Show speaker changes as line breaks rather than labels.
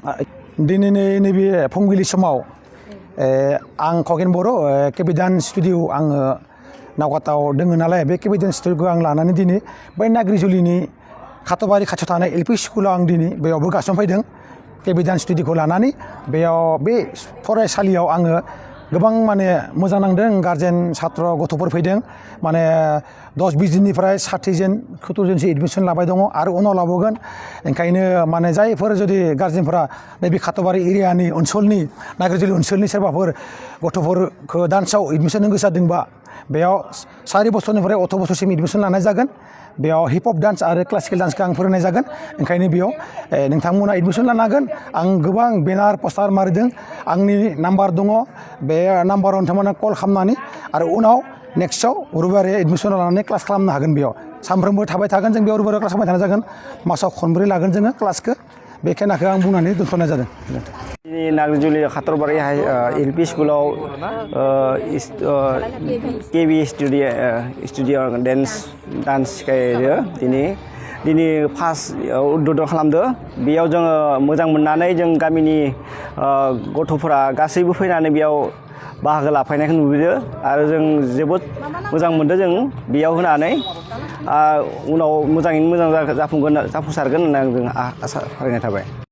दिनैनि नैबे फुंबिलि समाव आं खगेन बर' केपिडान स्टुडिअ आङो नावकाताव दोङो नालाय बे केपिडान स्टुडिअखौ आं लानानै दिनै बै नाग्रिजुलिनि खाथबारि खाथियाव थानाय एल पि स्कुलाव आं दिनै बेयावबो गायसनफैदों केपिडान स्टुडिअखौ लानानै बेयाव बे फरायसालियाव आङो गोबां माने मोजां नांदों गार्जेन छात्र गथ'फोर फैदों माने 10-20 दिननिफ्राय 60 जन 70 जनसो एडमिसन लाबाय दङ आरो उनाव लाबावगोन ओंखायनो माने जायफोर जुदि गार्जेनफोरा नैबे खाथबारि एरियानि ओनसोलनि नाग्रिजुलि ओनसोलनि सोरबाफोर गथ'फोरखौ डान्सआव एडमिसन होनो गोसो जादोंबा बेयाव 4 बोसोरनिफ्राय 18 बोसोरसिम एडमिसन लानाय जागोन बेयाव हिप हप डान्स आरो क्लासिकेल डान्सखौ आं फोरोंनाय जागोन ओंखायनो बेयाव नोंथांमोना एडमिसन लानो हागोन आं गोबां बेनार पस्टार मारिदों आंनि नाम्बार दङ बे नाम्बाराव नोंथांमोना कल खालामनानै आरो उनाव नेक्स्टआव रबिबारै एडमिसन लानानै क्लास खालामनो हागोन बेयाव सानफ्रोमबो थाबाय थागोन जों बेयाव रबिबाराव क्लास खालामबाय थानाय जागोन मासाव खनब्रै लागोन जोङो क्लासखौ बे खेनाखौ आं बुंनानै दोनथ'नाय जादों
नाग्रिजुलि खाथरबारि एल पि स्कुलाव केबि स्टुडिअ डान्स सिखायो दिनै फार्स्ट उद्बोधन खालामदों बेयाव जोङो मोजां मोननानै जों गामिनि गथ'फोरा गासैबो फैनानै बेयाव बाहागो लाफैनायखौ नुबोदों आरो जों जोबोद मोजां मोनदों जों बेयाव होनानै उनाव मोजाङैनो मोजां जाफुंसारगोन होननानै जों आसा फारिनाय थाबाय।